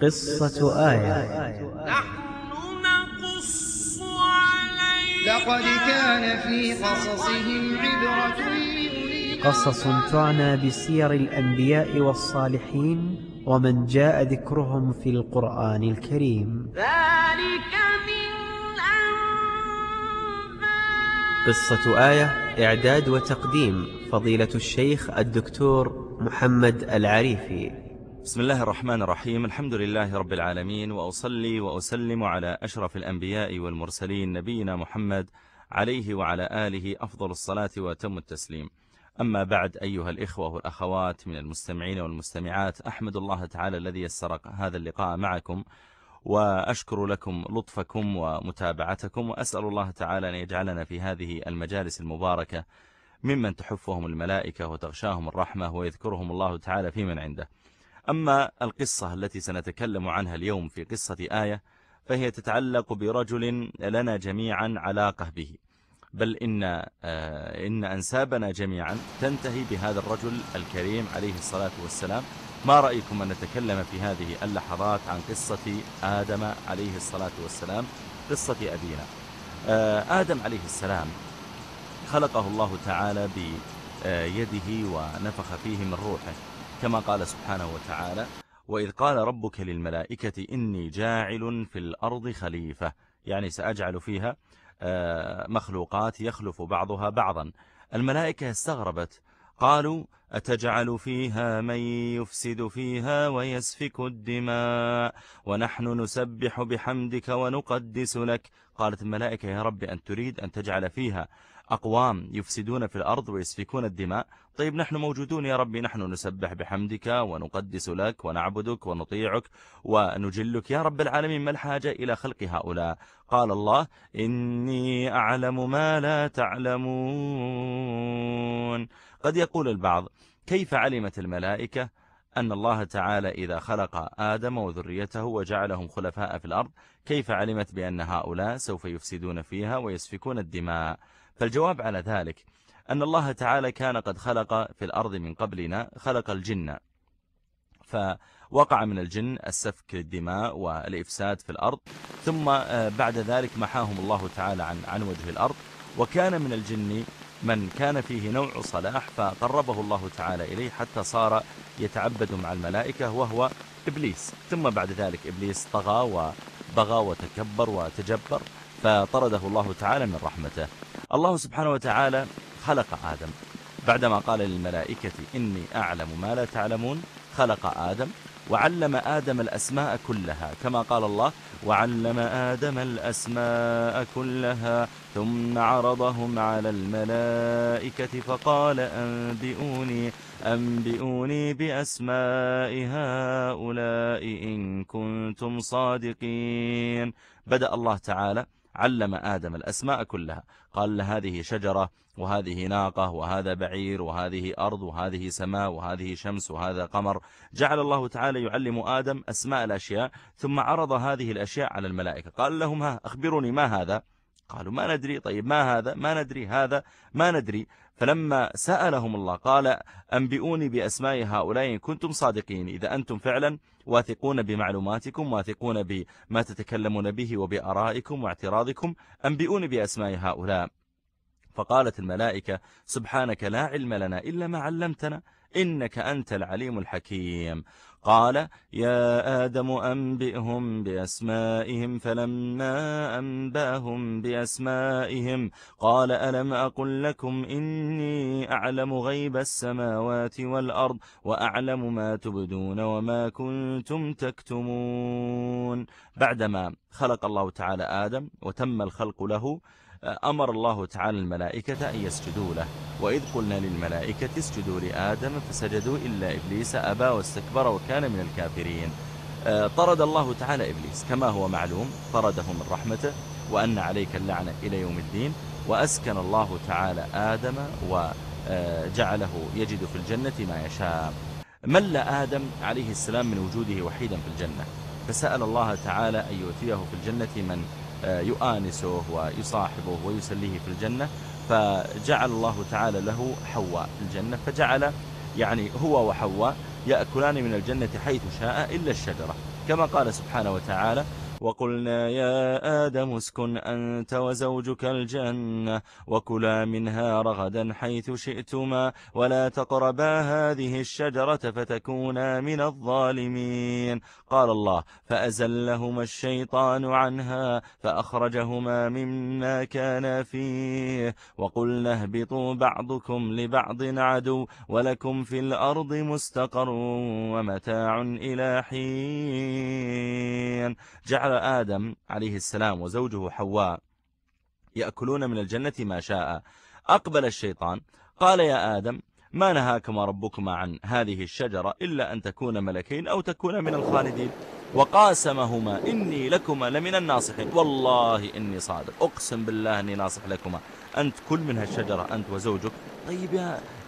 قصة آية. نحن نقص عليك لقد كان في قصصهم عبرة لأولي قصص تعنى بسير الأنبياء والصالحين ومن جاء ذكرهم في القرآن الكريم. ذلك من أنباء. قصة آية إعداد وتقديم فضيلة الشيخ الدكتور محمد العريفي. بسم الله الرحمن الرحيم. الحمد لله رب العالمين، وأصلي وأسلم على أشرف الأنبياء والمرسلين نبينا محمد عليه وعلى آله أفضل الصلاة وأتم التسليم. أما بعد، أيها الإخوة والأخوات من المستمعين والمستمعات، أحمد الله تعالى الذي يسر هذا اللقاء معكم، وأشكر لكم لطفكم ومتابعتكم، وأسأل الله تعالى أن يجعلنا في هذه المجالس المباركة ممن تحفهم الملائكة وتغشاهم الرحمة ويذكرهم الله تعالى في من عنده. أما القصة التي سنتكلم عنها اليوم في قصة آية، فهي تتعلق برجل لنا جميعا علاقة به، بل إن أنسابنا جميعا تنتهي بهذا الرجل الكريم عليه الصلاة والسلام. ما رأيكم أن نتكلم في هذه اللحظات عن قصة آدم عليه الصلاة والسلام، قصة أبينا آدم عليه السلام؟ خلقه الله تعالى بيده ونفخ فيه من روحه، كما قال سبحانه وتعالى: وإذ قال ربك للملائكة إني جاعل في الأرض خليفة، يعني سأجعل فيها مخلوقات يخلف بعضها بعضا. الملائكة استغربت، قالوا: أتجعل فيها من يفسد فيها ويسفك الدماء ونحن نسبح بحمدك ونقدس لك؟ قالت الملائكة: يا رب، أن تريد أن تجعل فيها أقوام يفسدون في الأرض ويسفكون الدماء؟ طيب نحن موجودون يا ربي، نحن نسبح بحمدك ونقدس لك ونعبدك ونطيعك ونجلك يا رب العالمين، ما الحاجة إلى خلق هؤلاء؟ قال الله: إني أعلم ما لا تعلمون. قد يقول البعض: كيف علمت الملائكة أن الله تعالى إذا خلق آدم وذريته وجعلهم خلفاء في الأرض، كيف علمت بأن هؤلاء سوف يفسدون فيها ويسفكون الدماء؟ فالجواب على ذلك أن الله تعالى كان قد خلق في الأرض من قبلنا، خلق الجن، فوقع من الجن السفك الدماء والإفساد في الأرض، ثم بعد ذلك محاهم الله تعالى عن وجه الأرض. وكان من الجن من كان فيه نوع صلاح، فقربه الله تعالى إليه حتى صار يتعبد مع الملائكة، وهو إبليس. ثم بعد ذلك إبليس طغى وبغى وتكبر وتجبر، فطرده الله تعالى من رحمته. الله سبحانه وتعالى خلق آدم بعدما قال للملائكة إني أعلم ما لا تعلمون. خلق آدم وعلم آدم الأسماء كلها، كما قال الله: وعلم آدم الأسماء كلها ثم عرضهم على الملائكة فقال أنبئوني بأسماء هؤلاء إن كنتم صادقين. بدأ الله تعالى علم آدم الأسماء كلها، قال له: هذه شجرة، وهذه ناقة، وهذا بعير، وهذه أرض، وهذه سماء، وهذه شمس، وهذا قمر. جعل الله تعالى يعلم آدم أسماء الأشياء، ثم عرض هذه الأشياء على الملائكة، قال لهم: أخبروني ما هذا؟ قالوا: ما ندري. طيب ما هذا؟ ما ندري. هذا ما ندري. فلما سألهم الله قال: أنبئوني بأسماء هؤلاء إن كنتم صادقين، إذا أنتم فعلا واثقون بمعلوماتكم، واثقون بما تتكلمون به وبآرائكم واعتراضكم، أنبئوني بأسماء هؤلاء. فقالت الملائكة: سبحانك لا علم لنا إلا ما علمتنا، إنك أنت العليم الحكيم. قال: يا آدم أنبئهم بأسمائهم. فلما أنبأهم بأسمائهم قال: ألم أقل لكم إني أعلم غيب السماوات والأرض وأعلم ما تبدون وما كنتم تكتمون. بعدما خلق الله تعالى آدم وتم الخلق له، أمر الله تعالى الملائكة أن يسجدوا له. وإذ قلنا للملائكة اسجدوا لآدم فسجدوا إلا إبليس أبى واستكبر وكان من الكافرين. طرد الله تعالى إبليس كما هو معلوم، طرده من رحمته، وأن عليك اللعنة إلى يوم الدين. وأسكن الله تعالى آدم وجعله يجد في الجنة ما يشاء. مل آدم عليه السلام من وجوده وحيدا في الجنة، فسأل الله تعالى أن يؤتيه في الجنة من يؤانسه ويصاحبه ويسليه في الجنة، فجعل الله تعالى له حواء في الجنة، فجعل يعني هو وحواء يأكلان من الجنة حيث شاء إلا الشجرة، كما قال سبحانه وتعالى: وقلنا يا آدم اسكن أنت وزوجك الجنة وكلا منها رغدا حيث شئتما ولا تقربا هذه الشجرة فتكونا من الظالمين. قال الله: فأزلهما الشيطان عنها فأخرجهما مما كانا فيه وقلنا اهبطوا بعضكم لبعض عدو ولكم في الأرض مستقر ومتاع إلى حين. جعل آدم عليه السلام وزوجه حواء يأكلون من الجنة ما شاء. أقبل الشيطان قال: يا آدم ما نهاكما ربكما عن هذه الشجرة إلا أن تكون ملكين أو تكون من الخالدين، وقاسمهما إني لكما لمن الناصحين، والله إني صادق، أقسم بالله أني ناصح لكما، أنت كل منها الشجرة أنت وزوجك. طيب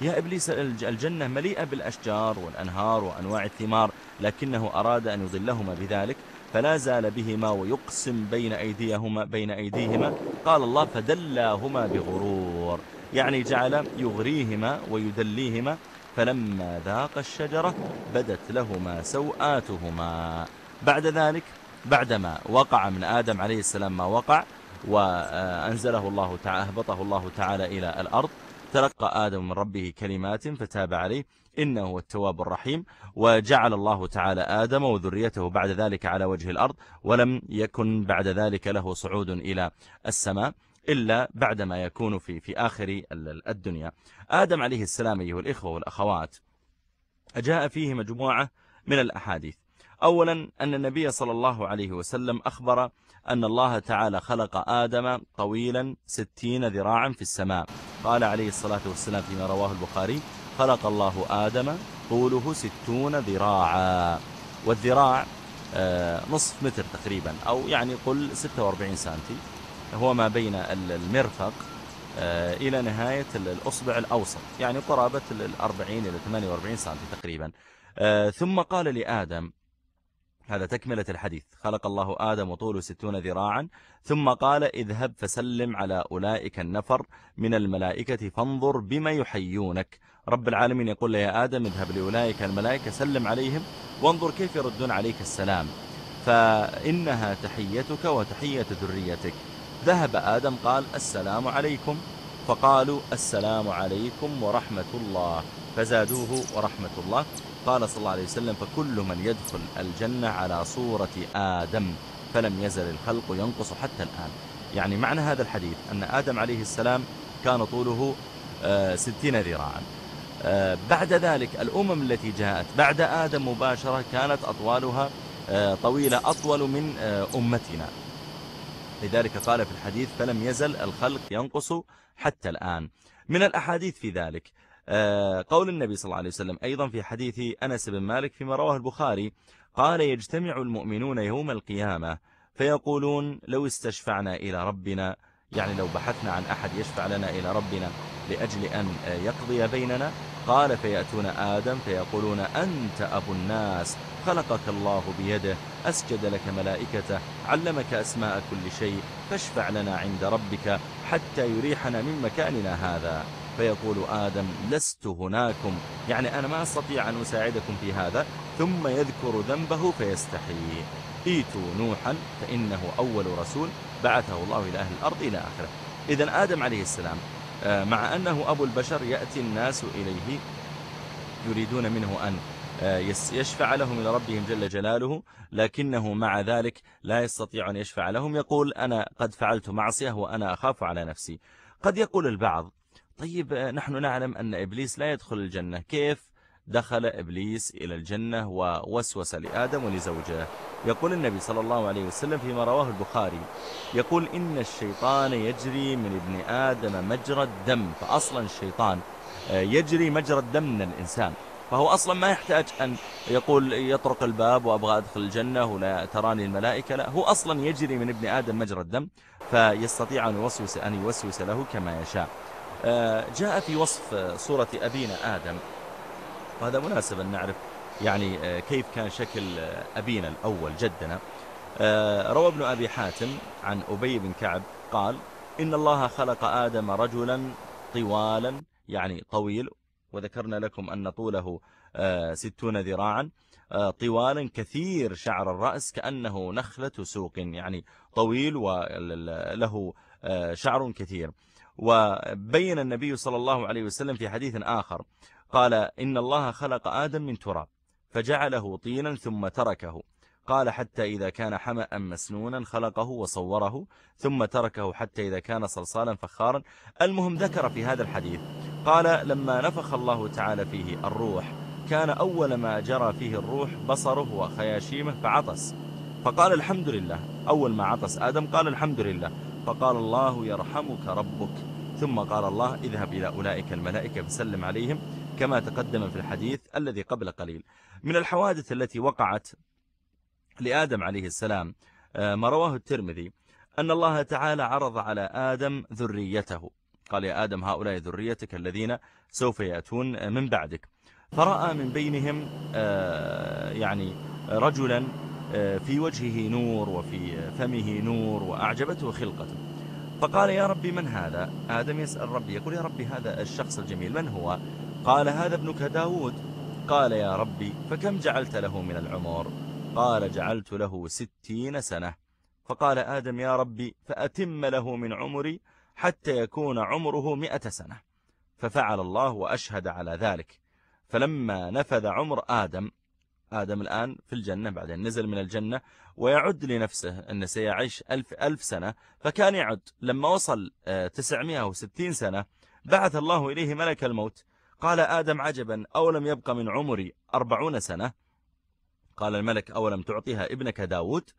يا إبليس، الجنة مليئة بالأشجار والأنهار وأنواع الثمار، لكنه أراد أن يضلهما بذلك فلا زال بهما ويقسم بين أيديهما. قال الله: فدلاهما بغرور، يعني جعل يغريهما ويدليهما. فلما ذاق الشجرة بدت لهما سوآتهما. بعد ذلك، بعدما وقع من آدم عليه السلام ما وقع وأنزله الله تعالى، أهبطه الله تعالى إلى الأرض، تلقى آدم من ربه كلمات فتاب عليه إنه هو التواب الرحيم. وجعل الله تعالى آدم وذريته بعد ذلك على وجه الأرض، ولم يكن بعد ذلك له صعود إلى السماء إلا بعدما يكون في آخر الدنيا. آدم عليه السلام أيها الإخوة والأخوات جاء فيه مجموعة من الأحاديث. أولا أن النبي صلى الله عليه وسلم أخبر أن الله تعالى خلق آدم طويلا 60 ذراعا في السماء. قال عليه الصلاة والسلام فيما رواه البخاري: خلق الله آدم طوله 60 ذراعا، والذراع نصف متر تقريبا، أو يعني قل 46 سنتي، هو ما بين المرفق إلى نهاية الأصبع الأوسط، يعني قرابة 40 إلى 48 سنتي تقريبا. ثم قال لآدم، هذا تكملة الحديث، خلق الله آدم وطوله 60 ذراعا، ثم قال: اذهب فسلم على أولئك النفر من الملائكة فانظر بما يحيونك. رب العالمين يقول: يا آدم اذهب لأولئك الملائكة سلم عليهم وانظر كيف يردون عليك السلام، فإنها تحيتك وتحية ذريتك. ذهب آدم قال: السلام عليكم، فقالوا: السلام عليكم ورحمة الله، فزادوه ورحمة الله. قال صلى الله عليه وسلم: فكل من يدخل الجنة على صورة آدم فلم يزل الخلق ينقص حتى الآن. يعني معنى هذا الحديث أن آدم عليه السلام كان طوله 60 ذراعا. بعد ذلك الأمم التي جاءت بعد آدم مباشرة كانت أطوالها طويلة، أطول من أمتنا، لذلك قال في الحديث: فلم يزل الخلق ينقص حتى الآن. من الأحاديث في ذلك قول النبي صلى الله عليه وسلم أيضا في حديث أنس بن مالك فيما رواه البخاري، قال: يجتمع المؤمنون يوم القيامة فيقولون: لو استشفعنا إلى ربنا، يعني لو بحثنا عن أحد يشفع لنا إلى ربنا لأجل أن يقضي بيننا، قال: فيأتون آدم فيقولون: أنت أبو الناس، خلقك الله بيده، أسجد لك ملائكته، علمك أسماء كل شيء، فاشفع لنا عند ربك حتى يريحنا من مكاننا هذا. فيقول آدم: لست هناكم، يعني أنا ما أستطيع أن أساعدكم في هذا. ثم يذكر ذنبه فيستحي: ايتوا نوحا فإنه أول رسول بعثه الله إلى أهل الأرض، إلى آخره. إذن آدم عليه السلام مع أنه أبو البشر يأتي الناس إليه يريدون منه أن يشفع لهم إلى ربهم جل جلاله، لكنه مع ذلك لا يستطيع أن يشفع لهم، يقول: أنا قد فعلت معصية وأنا أخاف على نفسي. قد يقول البعض: طيب نحن نعلم أن إبليس لا يدخل الجنة، كيف دخل إبليس إلى الجنة ووسوس لآدم ولزوجه؟ يقول النبي صلى الله عليه وسلم فيما رواه البخاري، يقول: إن الشيطان يجري من ابن آدم مجرى الدم. فأصلا الشيطان يجري مجرى الدم من الإنسان، فهو أصلا ما يحتاج أن يقول يطرق الباب وأبغى أدخل الجنة ولا تراني الملائكة، لا، هو أصلا يجري من ابن آدم مجرى الدم، فيستطيع أن يوسوس له كما يشاء. جاء في وصف صورة أبينا آدم، وهذا مناسب أن نعرف يعني كيف كان شكل أبينا الأول جدنا. روى ابن أبي حاتم عن أبي بن كعب قال: إن الله خلق آدم رجلا طوالا، يعني طويل، وذكرنا لكم أن طوله 60 ذراعا طوالا، كثير شعر الرأس كأنه نخلة سوق، يعني طويل وله شعر كثير. وبين النبي صلى الله عليه وسلم في حديث آخر قال إن الله خلق آدم من تراب فجعله طينا ثم تركه، قال حتى إذا كان حمأ مسنونا خلقه وصوره ثم تركه حتى إذا كان صلصالا فخارا. المهم ذكر في هذا الحديث قال لما نفخ الله تعالى فيه الروح كان أول ما جرى فيه الروح بصره وخياشيمه فعطس، فقال الحمد لله. أول ما عطس آدم قال الحمد لله، فقال الله يرحمك ربك، ثم قال الله اذهب إلى أولئك الملائكة فسلم عليهم، كما تقدم في الحديث الذي قبل قليل. من الحوادث التي وقعت لآدم عليه السلام ما رواه الترمذي أن الله تعالى عرض على آدم ذريته، قال يا آدم هؤلاء ذريتك الذين سوف يأتون من بعدك، فرأى من بينهم يعني رجلا في وجهه نور وفي فمه نور وأعجبته خلقته، فقال يا ربي من هذا؟ آدم يسأل ربي يقول يا ربي هذا الشخص الجميل من هو؟ قال هذا ابنك داود. قال يا ربي فكم جعلت له من العمر؟ قال جعلت له 60 سنة. فقال آدم يا ربي فأتم له من عمري حتى يكون عمره 100 سنة. ففعل الله وأشهد على ذلك. فلما نفذ عمر آدم الآن في الجنة، بعدين نزل من الجنة ويعد لنفسه أنه سيعيش 1000 سنة، فكان يعد لما وصل 960 سنة بعث الله إليه ملك الموت. قال آدم عجبا أولم يبق من عمري 40 سنة؟ قال الملك أولم تعطيها ابنك داود؟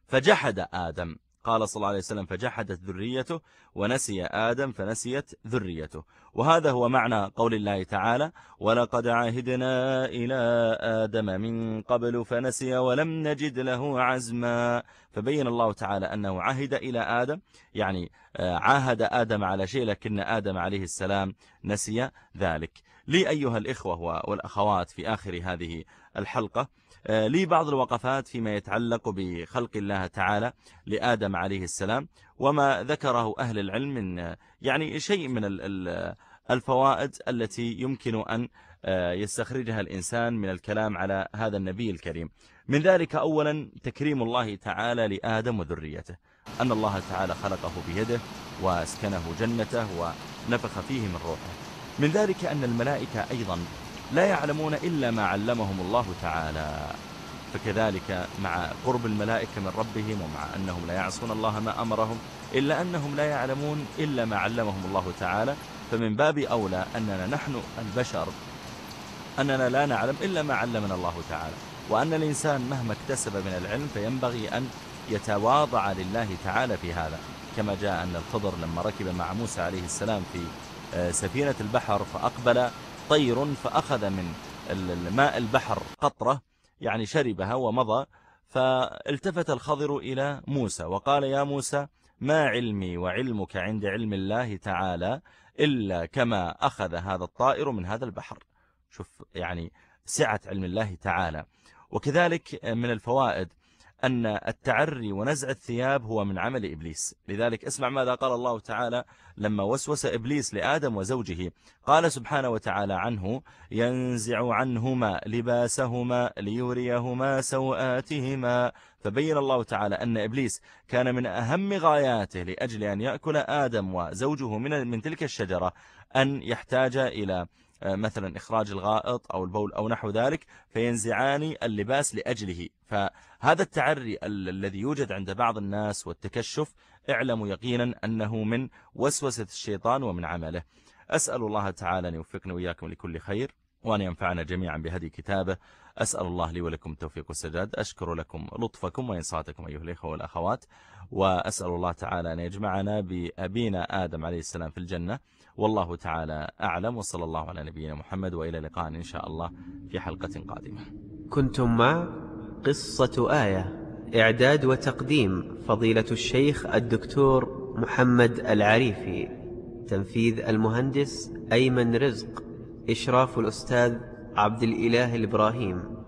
فجحد آدم. قال صلى الله عليه وسلم فجحدت ذريته ونسي آدم فنسيت ذريته. وهذا هو معنى قول الله تعالى ولقد عهدنا إلى آدم من قبل فنسي ولم نجد له عزما. فبين الله تعالى أنه عهد إلى آدم، يعني عاهد آدم على شيء لكن آدم عليه السلام نسي ذلك. لي أيها الإخوة والأخوات في آخر هذه الحلقة لي بعض الوقفات فيما يتعلق بخلق الله تعالى لآدم عليه السلام، وما ذكره أهل العلم من يعني شيء من الفوائد التي يمكن أن يستخرجها الإنسان من الكلام على هذا النبي الكريم. من ذلك أولا تكريم الله تعالى لآدم وذريته، أن الله تعالى خلقه بيده واسكنه جنته ونفخ فيه من روحه. من ذلك أن الملائكة أيضا لا يعلمون إلا ما علمهم الله تعالى، فكذلك مع قرب الملائكة من ربهم ومع أنهم لا يعصون الله ما أمرهم إلا أنهم لا يعلمون إلا ما علمهم الله تعالى. فمن باب أولى أننا نحن البشر أننا لا نعلم إلا ما علمنا الله تعالى، وأن الإنسان مهما اكتسب من العلم فينبغي أن يتواضع لله تعالى في هذا، كما جاء أن الخضر لما ركب مع موسى عليه السلام في سفينة البحر فأقبل طير فأخذ من الماء البحر قطرة يعني شربها ومضى، فالتفت الخضر إلى موسى وقال يا موسى ما علمي وعلمك عند علم الله تعالى إلا كما أخذ هذا الطائر من هذا البحر. شوف يعني سعة علم الله تعالى. وكذلك من الفوائد أن التعري ونزع الثياب هو من عمل إبليس، لذلك اسمع ماذا قال الله تعالى لما وسوس إبليس لآدم وزوجه. قال سبحانه وتعالى عنه ينزع عنهما لباسهما ليريهما سوآتهما. فبين الله تعالى أن إبليس كان من أهم غاياته لأجل أن يأكل آدم وزوجه من تلك الشجرة أن يحتاج إلى مثلا إخراج الغائط أو البول أو نحو ذلك، فينزعان اللباس لأجله. فهذا التعري الذي يوجد عند بعض الناس والتكشف اعلموا يقينا أنه من وسوسة الشيطان ومن عمله. أسأل الله تعالى أن يوفقنا وإياكم لكل خير وأن ينفعنا جميعا بهدي كتابه. أسأل الله لي ولكم التوفيق والسداد. أشكر لكم لطفكم وإنصاتكم أيها الإخوة والأخوات، وأسأل الله تعالى أن يجمعنا بأبينا آدم عليه السلام في الجنة، والله تعالى أعلم، وصلى الله على نبينا محمد، وإلى لقاء إن شاء الله في حلقة قادمة. كنتم مع قصة آية، إعداد وتقديم فضيلة الشيخ الدكتور محمد العريفي، تنفيذ المهندس أيمن رزق، إشراف الأستاذ عبد الإله الإبراهيم.